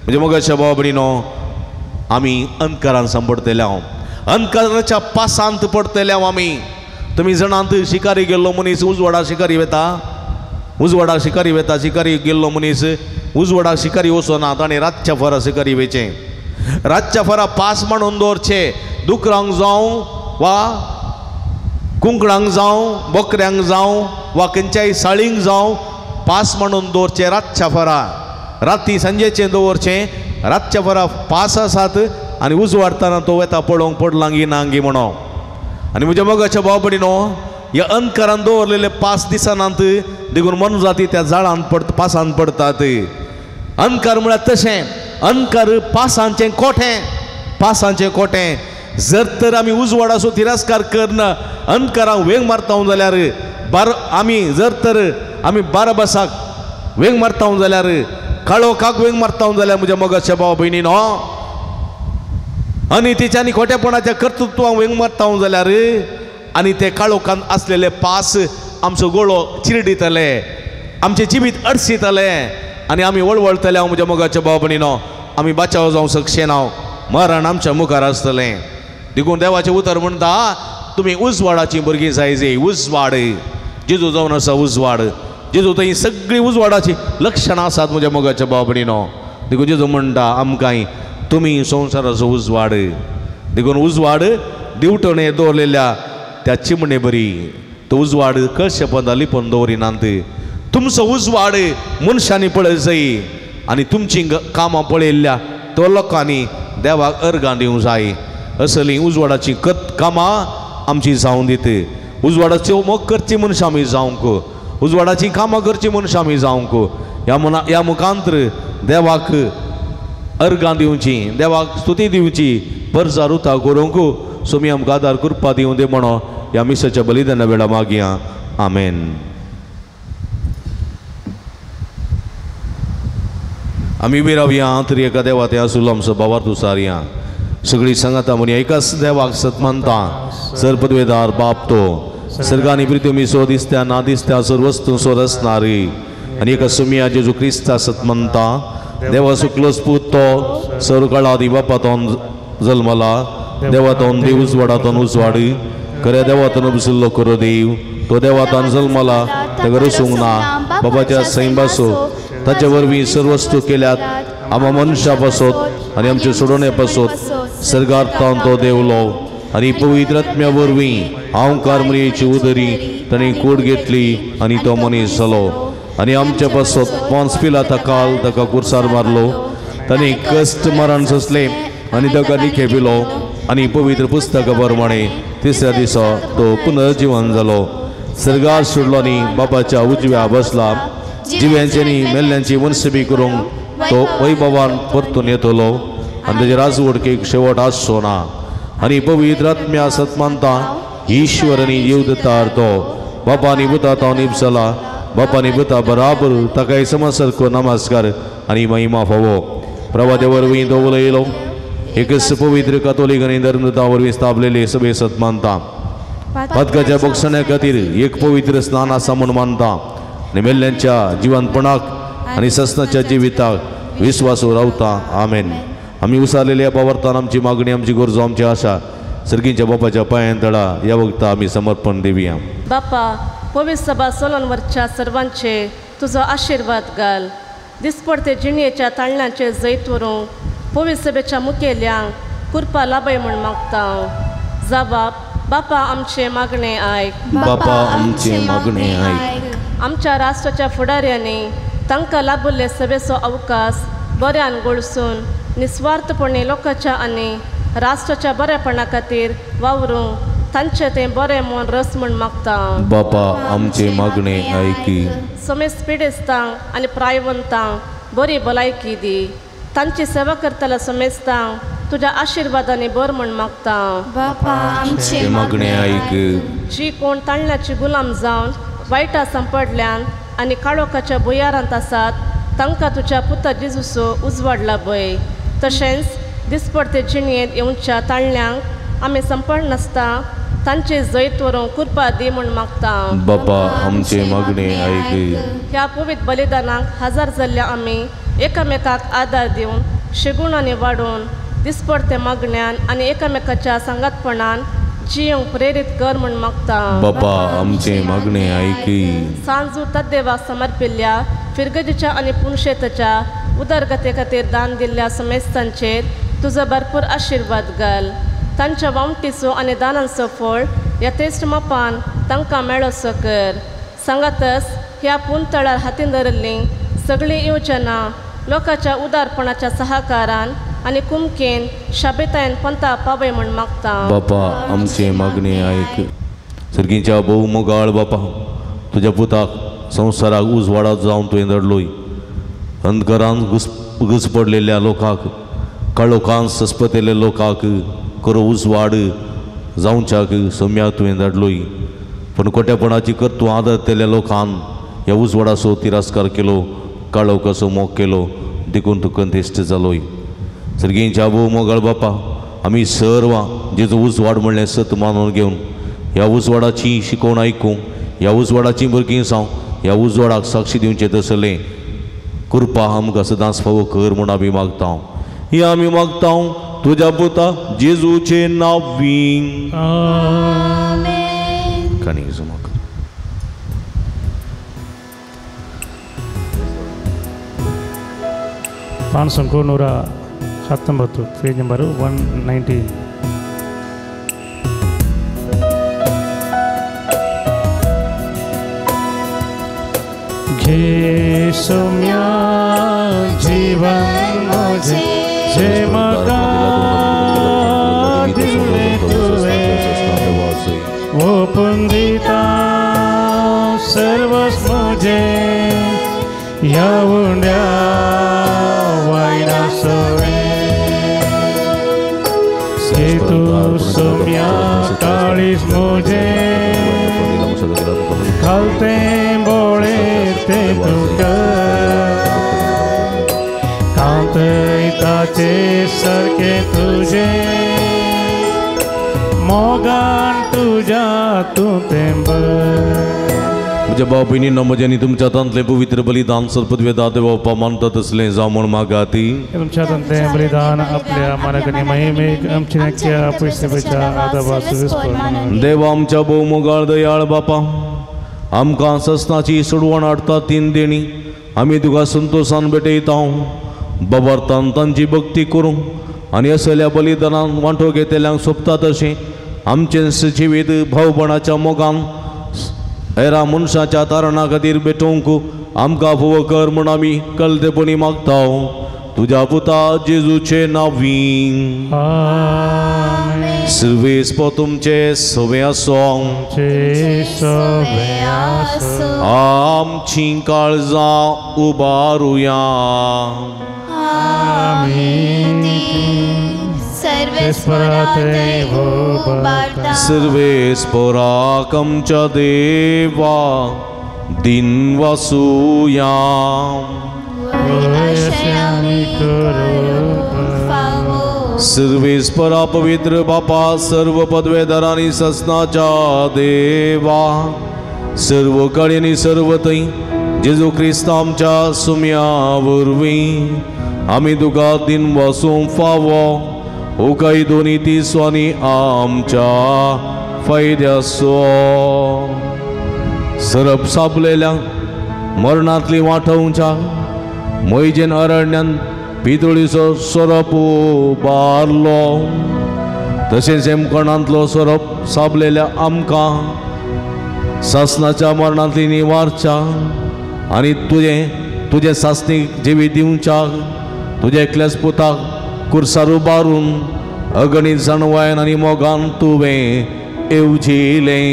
Speaker 2: म्हणजे मोगाच्या भाव भयणीनो, आमी अंधकारान सांपडटले हांव, अंधकाराच्या पासांत पडटले हांव. आमी तुमी जाणांत शिकारी गेल्लो मनीस उजवाडा शिकारी वेता, उजवाडा शिकारी वेता, शिकारी गेल्लो मनीस उजवाडा शिकारी वचना, ताणें रातच्या फरा शिकारी वेचें, रातच्या फरा पास मांडून दवरचे, दुकरांक जावं वा कुंकडांक जावं, बोकऱ्यांक जावं वा खंयच्याय साळींक जावं, पास मांडून दवरचे रातच्या फरा, राती सांजेचें दवरचें, रातच्या फरा पास आसात आनी उजवाडटना तो वेता पळोवंक पडलांगी नांगी म्हणून. आनी म्हज्या मोगाच्या भाव भयणीनो, ह्या अंधकारान दवरलेले पास दिसनात, देखून मनजाती त्या जाळांत पासांत पडटात. अंधकार म्हळ्यार तशें, अंधकार पासांचें कोठें, पासांचें कोठें. जर तर आमी उजवाडाचो तिरस्कार करन अंधकारांक वेंग मारता जाल्यार, आमी जर तर आमी बाराबासाक वेंग मारता जाल्यार, काळोखाक वेंग मारता जाल्यार, म्हज्या मोगाच्या भाव भयणीनो, आनी तिच्यानी खोटेपणाच्या कर्तृत्वांक वेंग मारता जाल्यार, आनी ते काळोखान आसलेले पास आमचो गळो चिरडितले, आमचें जिवीत अडसितले आनी आमी वळवळतले. हांव म्हज्या मोगाच्या भाव भयणीनो, आमी बाचाव जावंक शकचे ना, मरण आमच्या मुखार आसतलें. देखून देवाचें उतर म्हणटा, तुमी उजवाडाचीं भुरगीं जाय. उजवाड जेजू जावन आसा उजवाड, जेजू थंय सगळीं उजवाडाचीं लक्षणां आसात म्हज्या मोगाच्या भाव भयणीनो. देखून जेजू म्हणटा आमकांय, तुमी संवसाराचो उजवाड. देखून उजवाड दिवटणे दवरलेल्या त्या चिमणे बरी, तो उजवाड कळशे पंदा लिपून दवरिनात. तुमचो उजवाड मनशांनी पळय जाय आनी तुमचीं कामां पळयल्ल्या तो लोकांनी देवाक अर्गां दिवंक जाय. असलीं उजवाडाचीं कामां आमची जावन दित. उजवाडाच्यो मोग करची मनशां आमी जावंक, उजवाडाचीं कामां करचीं मनशां आमी जावंक. ह्या मुखांतर देवाक अर्गां दिवची, देवाक स्तुती दिवची, परजा रुता करूंक सोमी आमकां आदार कृपा दिवं दे म्हणो ह्या मिसाच्या बलिदाना वेळा मागया. आमेन. आमी उबी रावया तरी एका देवा ते आसूलो आमचो बाबार तुसारया. सगळीं सांगाता म्हणी एकाच देवाक सत मानता, सर पदवेदार बाप तो सर्गानी पृथ्वी सो दिसत्या ना दिसत्या सर वस्तू सो रसणारी, आनी एका सुमिया जेजू क्रिस्ता सत मानता, देवा सुकलोस पूत तो सर्व काळा बापातोन जल्मला, देवातोन देव उजवाडातोन उजवाडी, खऱ्या देवातोन उपसुल्लो करो देव, तो देवातान जल्मला ताका रसूंक ना, बाबाच्या सैंबासो ताचे वरवीं सर्व वस्तू केल्यात, आमा मनशा पासत आनी आमचे सोडोवणे पासत सर्गांत तो देवलो, आनी पवित्र आत्म्या वरवीं हांवकार मरियेची उदरी ताणें कूड घेतली आनी तो मनीस जालो, आनी आमचे पासत पोन्स पिलाता काल ताका कुर्सार मारलो, ताणें कश्ट मरण सोंसलें आनी ताका निखेपिलो, आनी पवित्र पुस्तका प्रमाणे तिसऱ्या दिसा तो पुनर्जीवन जालो, सर्गार सोडलो आनी बापाच्या उजव्या बसला। जिव्यांची आनी मेल्ल्यांची मनसबी करूंक तो वैभवान परतून येतलो आनी ताजे राजवडकेक शेवट आसचो ना। आनी पवित्र आत्म्या सत मानता, ईश्वर आनी देवदत्तार तो बापा आनी पुता तो निपसला, बापा आनी पुता बराबर ताकाय समसारको नमस्कार आनी महिमा फावो। प्रभाते वरवीं तो उलयलो, एकच पवित्र कातोलीक आनी धर्मदूता वरवीं स्थापलेले सभे सत मानता। पातकाच्या बक्षण्या खातीर एक पवित्र स्नान आसा म्हूण मानता आनी मेल्ल्यांच्या जिवनपणाक आनी ससनाच्या जिविताक विस्वासू रावता। आमेन। आमी उसारलेल्या पावर्तान आमची मागणी, आमची गरजो, आमची आशा सर्गींच्या बापाच्या पांयां तळा ह्या वखता आमी समर्पण दिवया।
Speaker 7: बापा, पवित्र सभा सोलोन वरच्या सर्वांचे तुजो आशिर्वाद घाल। दिसपडते जिणेच्या ताळण्याचे जैत व्हरूंक पवित्र सभेच्या मुखेल्यांक कृपा लाभय म्हूण मागता। जा बाप, बापा आमचे मागणे आयक।
Speaker 2: बापा आमचे मागणे आयक।
Speaker 7: आमच्या राष्ट्राच्या फुडाऱ्यांनी तांकां लाभिल्ले सभेचो अवकाश बऱ्यान गळसून निस्वार्थपणे लोकांच्या आनी राष्ट्राच्या बरेपणा खातीर वावरूंक तांचें तें बरें मन रस म्हूण मागता।
Speaker 2: बापा आमचे मागणे आयकी।
Speaker 7: समेस्त पिडेस्तांक आनी प्रायवंतांक बरी भलायकी दी। तांची सेवा करतल्या समेस्तांक तुज्या आशिर्वादांनी बर म्हूण मागता।
Speaker 6: बापा आमचे
Speaker 2: मागणे आयक।
Speaker 7: जी कोण तांदळाची गुलाम जावन वायटा सांपडल्यान आनी काळोखाच्या भुयारांत आसात तांकां तुज्या पुता जेजूचो उजवाड लाभय। तशेंच दिसपडते जिणेंत येवच्या ताळण्यांक आमी संपडनासता तांचे जैत व्हरूंक कृपा दी म्हूण मागता।
Speaker 2: बापा आमचे मागणे आयक।
Speaker 7: ह्या पवित्र बलिदानाक हजर जाल्ल्या आमी एकामेकाक आदार दिवन शिगुणांनी वाडोवन दिसपडते मागण्यान आनी एकामेकाच्या सांगातपणान जियोंक प्रेरीत कर म्हूण मागता।
Speaker 2: बापा आमचे मागणे आयकी।
Speaker 7: सांजू तद्देवाक समर्पिल्ल्या फिरगजीच्या आनी पुनशेताच्या उदरगते खातीर दान दिल्ल्या समेस्तांचेर तुजो भरपूर आशिर्वाद घाल। तांच्या वामटीचो आनी दानांचो फळ यथेश्ट मापान तांकां मेळोसो कर। सांगातच ह्या पुनतळार हातीन धरिल्लीं सगळीं योजना लोकांच्या उदारपणाच्या सहकारान आनी कुमकेन शाबेतायन पंता पावय म्हूण मागता।
Speaker 2: बापा आमचे मागणे आयक। सर्गींच्या भोव मोगाळ बापा, तुज्या पुताक संवसाराक उजवाडा जावन तुवें धाडलोय। अंधकारान घुस पडलेल्या लोकांक, काळोखान सस्पतेल्या लोकांक करो उजवाड जावच्याक सोम्याक तुवें धाडलोय। पूण खोटेपणाची कर्तुवां आदरतल्या लोकान ह्या उजवाडाचो तिरस्कार केलो, काळोखाचो मोग केलो, देखून तूं कंतेश्ट जालोय। सर्गींच्या भोव मोगाळ बापा, आमी सर्वां जेजो उजवाड म्हणलें सत मानून घेवन ह्या उजवाडाची शिकवण आयकूंक, ह्या उजवाडाची भुरगीं जावं, ह्या उजवाडाक साक्षी दिवचें तसलें कृपा आमकां सदांच फावो कर म्हूण आमी मागता। ही आमी मागता तुज्या पुता जेजूचे नांवी। आमेन।
Speaker 1: ಪಾನ್ಸಂಕು 119, ಪೇಜ್ ನಂಬರ್ 119. घे सौम्या जीवन मुझे जे मगा दिले तुवे वो पुंदिता सर्वस मुझे या उंड्या वायना सोवे से तू सौम्या काळीस मुझे खालते बोळे ते तुका कांतयताचे सारखे तुझे मोगान तुझ्या तूं तेंबर.
Speaker 2: म्हज्या भाव भयणींनो, म्हज्या आनी तुमच्या हातांतलें पवित्र बलिदान सर्पद्वेदा देवा मानता तसलें जावं म्हूण मागाती.
Speaker 1: तुमच्या हातांतलें बलिदान आपल्या मालक आनी महिमेक आमच्या नक्क्या पयशेच्या आदाबाचो.
Speaker 2: देवा आमच्या भोव मोगाळ दयाळ बापा, आमकां ससनाची सोडवण हाडटा तीन देणी आमी तुका संतोशान भेटयता. बाबार्थान तांची भक्ती करूंक आनी असल्या बलिदानान वांटो घेतल्यांक सोबता तशें आमचें जिवीत भावपणाच्या मोगान हेरा मनशाच्या तारणा खातीर भेटोवंक आमकां फावो कर म्हूण आमी कलतेपणी मागता. तुज्या पुता जेजूचे नांवी.
Speaker 1: आमेन.
Speaker 2: सर्वेस्पो तुमचे सवे आसो आमची काळजां उबारुया सर्वेस्पराक आमच्या देवा दिन वासुया सर्वेस्परा पवित्र बापा सर्व पदवेदारांनी ससनाच्या देवा सर्व कडेनी सर्व थंय जेजू क्रिस्त आमच्या सुम्या वरवीं आमी तुका दिन वासूंक फावो हो काय दोनी तिसवानी आमच्या फायद्याचो सरप सापलेल्या मरणांतली वांटोवच्या मोयजेन अरण्यान पितळीचो सोरोप उबारलो तशेंच हेमकणांतलो सोरोप सापलेल्या आमकां सासनाच्या मरणांतली निवारच्या आनी तुजें तुजें सासणीक जिवीत दिवच्या तुज्या एकल्याच पुताक कुर्सार उबारून अगणीत जाणवायन आनी मोगान तुवें येवजिलें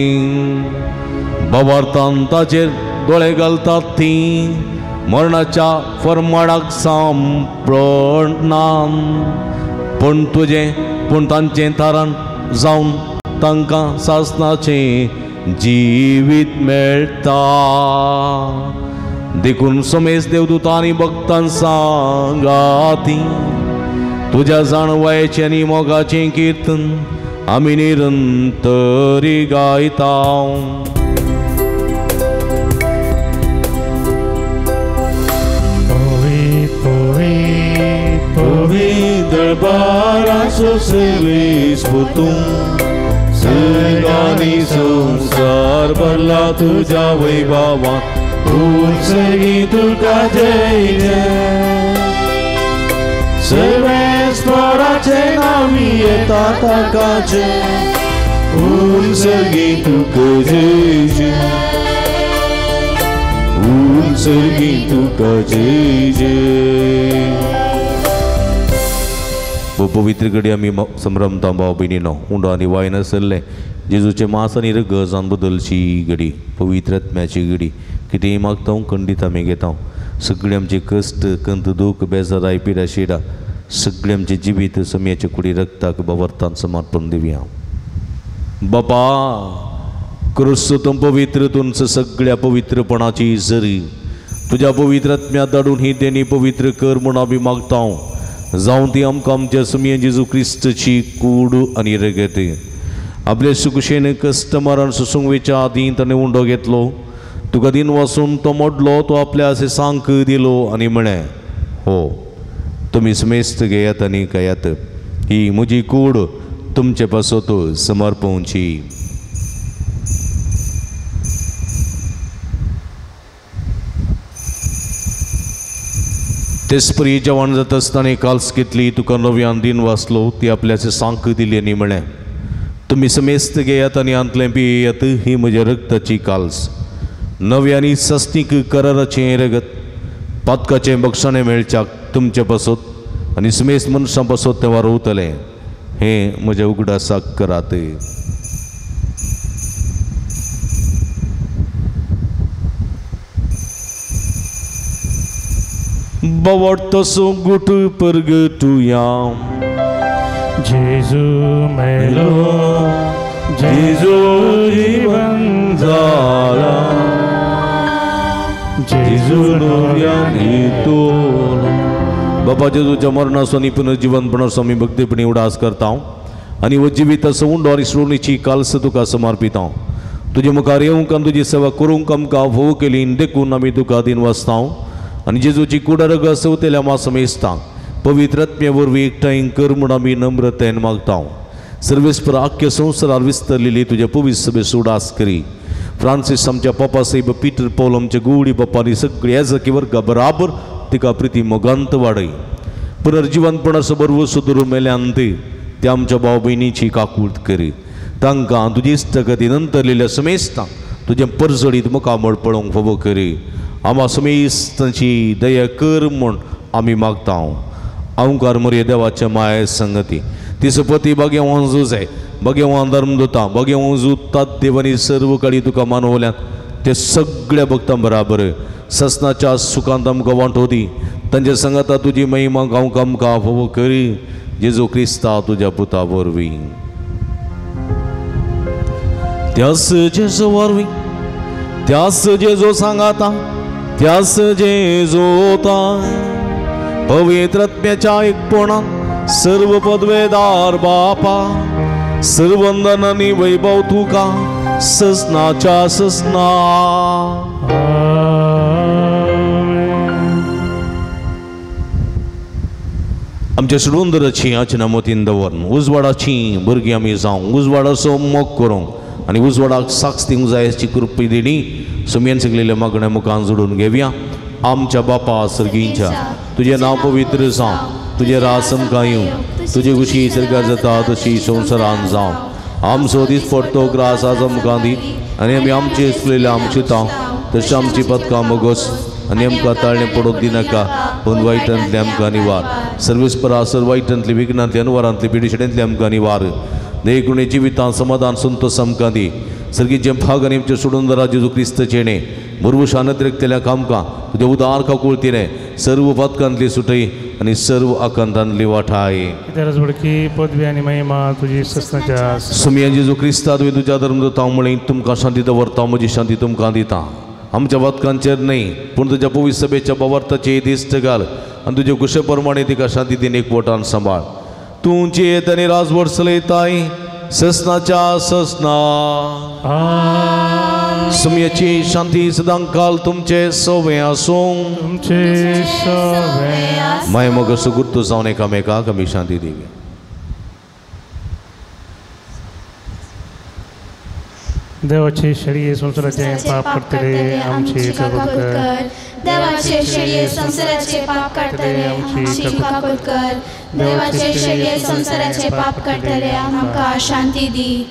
Speaker 2: बाबार्थान ताचेर दोळे घालतात ती मरणाच्या फरमाडाक सांपडना पूण तुजें पूण तांचें तारण जावन तांकां सासनाचें जिवीत मेळटा देखून समेज देवदूतां आनी भक्तां सांगाती तुज्या जाणवायेचें आनी मोगाचें किर्तन आमी निरंतरी गायता.
Speaker 8: दरबाराचो सर्वेस्पर तूं सर्गांनी संवसार भरला तुज्या वैभवान उत्सर्गी तुका जय जय सर्वेस्पराचे नामी येता ताका जय उत्सर्गी तुका जय जय उत्सर्गी तुका जय जय.
Speaker 2: पवित्र घडी आमी संभ्रमता भाव भयणीनो उंडो आनी वायन आसलें जेजूचें मांस आनी रगत बदलची घडी पवित्र आत्म्याची घडी कितेंय मागता खंडीत आमी घेता सगळें आमचे कश्ट कंत दूख बेजाराय पिडा शिडा सगळें आमचें जिवीत समयाचे कुडी रक्ताक बाबर्थान समर्पण दिवया. बापा क्रिस्त तूं पवित्र तुमचं सगळ्या पवित्रपणाची जरी तुज्या पवित्र आत्म्या धाडून ही देणी पवित्र कर म्हूण आमी मागता जावं ती आमकां आमच्या सुमये जेजू क्रिस्तची कूड आनी रगत. आपले सुकुशेन कस्टमरान सुसुंगवेच्या आदीं ताणें उंडो घेतलो तुका दिन वासून तो मोडलो तो आपल्या अशें सांक दिलो आनी म्हळें हो तुमी समेस्त घेयात आनी खायात ही म्हजी कूड तुमचे पासत समर्पवची. तेचपरी जेवण जाता आसतना काल्स घेतली तुका नव्यान दिन वाचलो ती आपल्याचे सांक दिली आनी म्हळें तुमी समेस्त घेयात आनी आंतलें पियेयात ही म्हज्या रक्ताची काल्स नवी आनी सस्तीक कराराचें रगत पातकाचें बक्षाणें मेळच्याक तुमचे पासत आनी समेस्त मनशां पासत तें वारवतलें हें म्हज्या उगडासाक करात. बावडतो गुट परगटुया
Speaker 1: जेजू मेलो
Speaker 8: जेजू जीवन जाला जेजू नव्यान येतलो.
Speaker 2: बाबा जेजूच्या मरणाचो आनी पुनर्जीवनपणाचो आमी भक्तीपणी उडास करता आनी हो जिविताचो उंडो आनी श्रोणीची काल्स तुका समर्पिता. तुजे मुखार येवंक आनी तुजी सेवा करूंक आमकां भोव केली देखून आमी तुका दिन वाचता आनी जेजूची कुडा रगत सवतेल्या मासमेस्तांक पवित्र आत्म्या वरवीं एकठांय कर म्हूण आमी नम्रतेन मागता. सर्वेस्पर आख्या संवसारार विस्तरलेली तुज्या पवित्र सभेचो उडास करी. फ्रांसीस आमच्या पप्पा साहेब पीटर पॉल आमच्या गुवडी पप्पांनी सगळी एजकी वर्गा बराबर तिका प्रिती मोगांत वाडय. पुनर्जिवनपणाचो बरवो सुदूर मेल्यान ते आमच्या भाव भयणीची काकूट करी. तांकां तुजी इश्टगती नंतरलेल्या समेस्तांक तुजें परजळीत मुखामळ पळोवंक फावो करी. आमा समेस्तांची दया कर म्हूण आमी मागता. अवकार मरे देवाच्या माये संगती तिसपती भाग्यवान जुजे भाग्यवान धर्मदुता भाग्यवान जुतात देवानी सर्व काळी तुका मानवल्यात ते सगळ्या भक्तां बराबर ससनाच्या सुखांत आमकां वांटो दी तांच्या संगाता तुजी महिमा गावंक आमकां फावो करी जेजू क्रिस्ता तुज्या पुता वरवीं त्यास जेजू वरवीं त्यास जेजू सांगाता त्यास जेजोता पवित्रत्म्याच्या एकपणान सर्व पदवेदार बापा सर्वंदन आनी वैभव तुका ससनाच्या ससना. आमच्या सुडुंदराची आचना मतीन दवरून उजवाडाची भुरगीं आमी जावं उजवाडाचो मोग करूंक आनी उजवाडाक साक्ष दिवंक जाय अशी कृपा दिणी सुमयेन सगळेल्या मागण्या मुखान जोडून घेवया. आमच्या बापा सर्गींच्या तुजें नांव पवित्र जावं तुजें राज आमकां येवं तुजी खुशी सर्गार जाता तशी संवसारान जावं. आमचो दीस पडतो ग्रास आज आमकां दी आनी आमी आमचे चुकलेले आमचे तांव तशें आमची पदकां मोगोस आनी आमकां ताळणें पडूंक दिनाका पूण वायटांतलें आमकां निवार सर्वेस्परा सर वायटांतली विघ्नांतली अनवरांतली पिडिशेंतली आमकां निवार देखून जिवितांत समाधान संतोष आमकां दी सर्गीचें भाग आनी आमचें सोडून जेजू क्रिस्त चेणे भुरभुशान रिकतल्या कामकां तुज्या उदार काकुळतीने सर्व पातकांतली सुटई आनी सर्व आकांतांतली वाठाय.
Speaker 1: बुडकी पदवी आनी महिमा तुजी ससनाच्या
Speaker 2: सुमया जेजू क्रिस्ता तुवें तुज्या धर्मदूतां म्हळें तुमकां शांती दवरता म्हजी शांती तुमकां दिता. आमच्या वातकांचेर न्हय पूण तुज्या पवित्र सभेच्या बावार्थाचे दिश्ट घाल आनी तुजे कुशे प्रमाणे तिका शांती दिन एकवटान सांबाळ. तूं जियेत आनी राजवट चलयताय ससनाच्या ससना. सुमयाची शांती सदांकाल तुमचे सवे आसूं
Speaker 1: तुमचे सवे.
Speaker 2: माय मग सुगुर्त जावन एकामेकाक आमी शांती दिवया.
Speaker 1: देवाचे शेळये संवसाराचे पाप करतले आमची काकूत कर.
Speaker 6: देवाचे शेळये संवसाराचे पाप काडटले आमची काकूत कर. देवाचे शेळये संवसाराचे पाप काडटले आमकां शांती दी.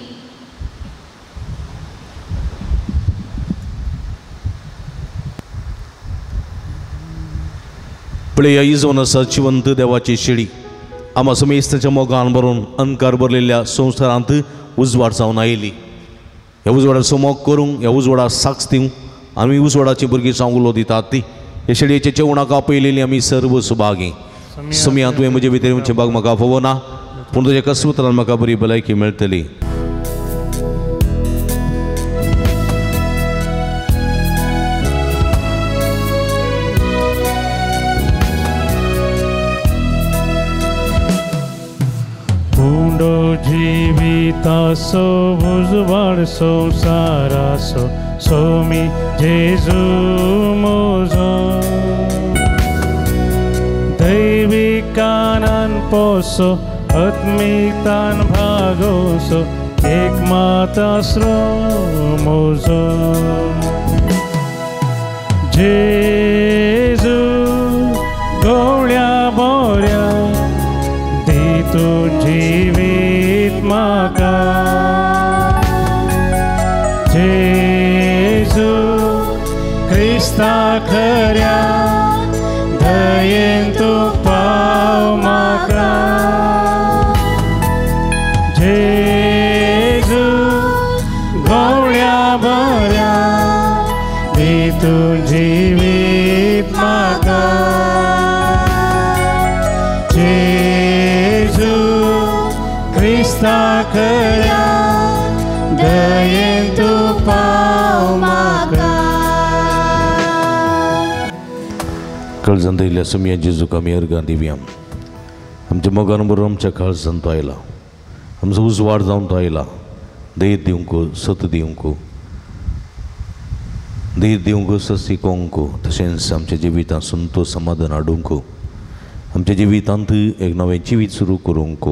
Speaker 2: पळया इजोन आसा जिवंत देवाची शेळी आमा समेस्ताच्या मोगान भरून अंधकार भरलेल्या संवसारांत उजवाड जावन आयली. ह्या उजवाडाचो मोग करूंक ह्या उजवाडाक साक्ष दिवंक आमी उजवाडाची भुरगीं जावंक उलो दितात ती ह्या शेळयेच्या जेवणाक आपयलेली आमी सर्व सुभागी. सुमया तुवें म्हजे भितर येवचें भाग म्हाका फावो ना पूण तुज्या कसुत्रान म्हाका बरी भलायकी मेळटली.
Speaker 1: जिवितासो उजवाड संवसारासो सोमी जेजू म्हजो दैविकानान पोसो आत्मिकतान भागोसो एक मातास्रो म्हजो जेजू गवळ्या बोऱ्या दी तूं जिवीत म्हाका जेजू क्रिस्ता खऱ्या दयेन तूं पाव म्हाका जेजू गवळ्या बऱ्या दी तूं जिवीत म्हाका जेजू क्रिस्ता खऱ्या दयेन तूं पाव म्हाका.
Speaker 2: काळजांत आयिल्ल्या सुमया जेजूक आमी अर्गां दिवया. आमच्या मोगान बरोबर आमच्या काळजांत तो आयला आमचो उजवाड जावन तो आयला. धैर्य दिवंक सत दिवंक धैर्य दिवंक सत शिकोवंक तशेंच आमच्या जिवितांत संतोष समाधान हाडूंक आमच्या जिवितांत एक नवें जिवीत सुरू करूंक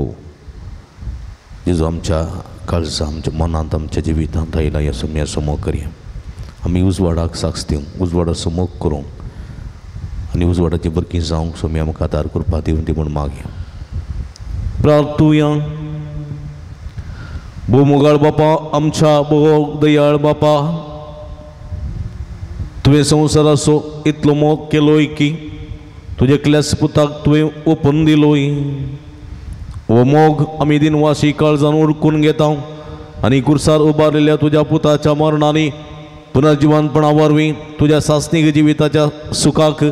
Speaker 2: जेजू आमच्या काळजा आमच्या मनांत आमच्या जिवितांत आयला. ह्या सुमया मोग करया. आमी उजवाडाक साक्ष दिवंक उजवाडाचो मोग करूंक आनी उजवाडाची भुरगीं जावंक सोमी आमकां आदार करपा दिवन ती म्हूण मागया. प्रार्थुया. भोव मोगाळ बापा आमच्या भोव दयाळ बापा तुवें संवसाराचो इतलो मोग केलोय की तुज्या एकल्याच पुताक तुवें ओपून दिलोय. हो मोग आमी दिनवासी काळजान उरकून घेता आनी कुर्सार उबारलेल्या तुज्या पुताच्या मरणांनी पुनर्जिवनपणा वरवीं तुज्या सासणीक जिविताच्या सुखाक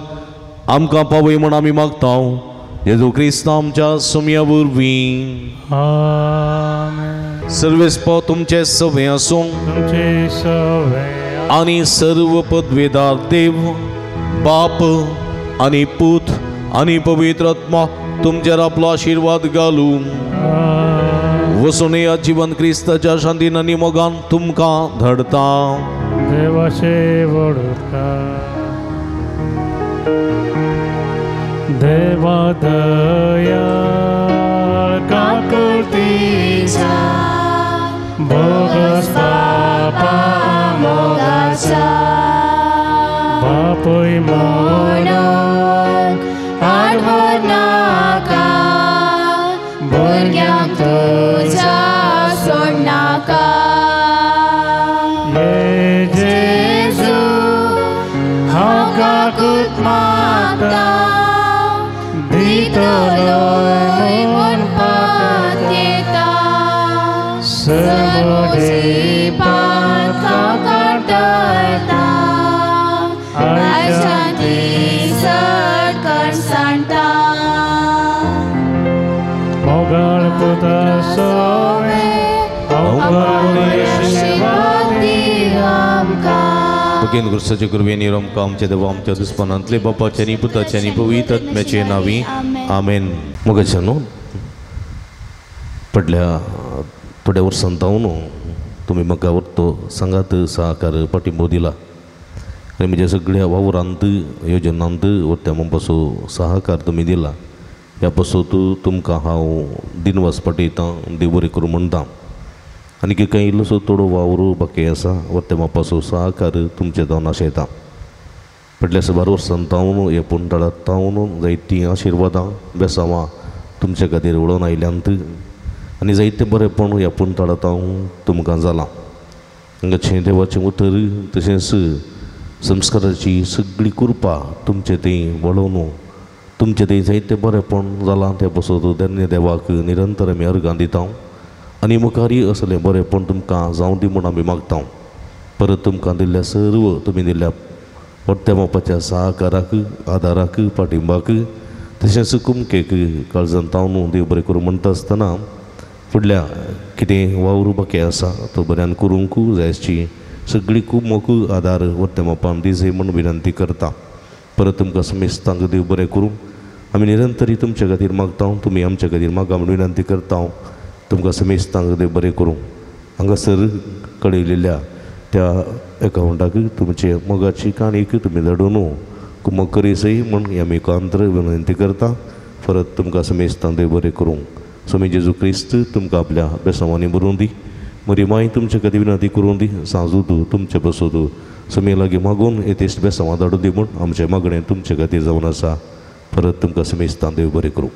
Speaker 2: आमकां पावय म्हूण आमी मागता जेजू क्रिस्त आमच्या सुमया वरवीं. सर्वेस्पो तुमचे सवे आसूं आनी सर्व पदवेदार देव बाप आनी पूत आनी पवित्र आत्मा तुमचेर आपलो आशिर्वाद घालूं. वसून ह्या जिवन क्रिस्ताच्या शांतीन आनी मोगान तुमकां धाडता.
Speaker 1: देवाचे वडुका देवा दयाळ काकुळतीचा भोगस पापा मोगाचा बापूय म्हणून आडवर नाका भुरग्यांक तुज्या सोडनाका. ये जेजू हांव काकूत मागता दितलोय म्हूण पातयेता म्हजी पातकां काडटा आयच्यान ती सटकण सांडटा. मोगाळ पुता सोवे आशिर्वाद दी आमकां.
Speaker 2: भगेन गुरुसाचे कृपेन आमकां आमच्या देवा आमच्या दुस्मानांतले बापाचे आनी पुताचे आनी पवित्र आत्म्याचे नांवी आमेन. मोगाच्या न्हू पडल्या थोड्या वर्सां जावन तुमी म्हाका तो सांगात सहकार पाठिंबो दिला आनी म्हज्या सगळ्या वावरांत योजनांत वरत्या म्हणपाचो सहकार तुमी दिला. ह्या पासत तुमकां हांव दिनवास पाठयतां, देव बरें करूं म्हणटा. आनी कांय इल्लोसो थोडो वावर बाकी आसा वरत्या मापाचो सहकार तुमचे जावन आशयता. फाटल्या साबार वर्सां जावन ह्या पुंटाळांत जावन जायतीं आशिर्वादां बेसांवां तुमचे खातीर उडोवन आयल्यांत आनी जायते बरेंपण ह्या पुंटाळांत हांव तुमकां जालां. हांगाचें देवाचें उतर तशेंच संस्काराची सगळी कृपा तुमचे थंय वळोवन तुमचे थंय जायते बरेंपण जालां. त्या पासत धन्य देवाक निरंतर आमी अर्गां दिता आनी मुखारय असलें बरेंपण तुमकां जावं दी म्हूण आमी मागता. परत तुमकां दिल्ल्या सर्व तुमी दिल्ल्या वट्ट्या मापाच्या सहकाराक आदाराक पाठिंबाक तशेंच कुमकेक काळजान तावन देव बरें करूं म्हणटा आसतना फुडल्या कितें वावर बाकी आसा तो बऱ्यान करूंक जायची सगळी खूब मोक आदार वट्ट्या मापान दिजय म्हूण विनंती करता. परत तुमकां समेस्तांक देव बरें करूं. आमी निरंतरी तुमच्या खातीर मागता, तुमी आमच्या खातीर मागा म्हूण विनंती करता. तुमकां समेस्तांक देव बरें करूं. हांगासर कळयलेल्या त्या एकावंटाक तुमचे मोगाची काणीक तुमी धाडून कुमक करीसय म्हूण आमी कांत्र विनंती करता. परत तुमकां समेस्तांक देव बरें करूं. स्वामी जेजू क्रिस्त तुमकां आपल्या बेसांवांनी बरोवन दी. म्हजी माय तुमचे खातीर विनंती करूं दी. सांजू तूं तुमचे बसो तूं स्वामी लागीं मागून येतेश्ट बेसांवां धाडूं दी म्हूण आमचें मागणें तुमचे खातीर जावन आसा. परत तुमकां समेस्तांक देव बरें करूं.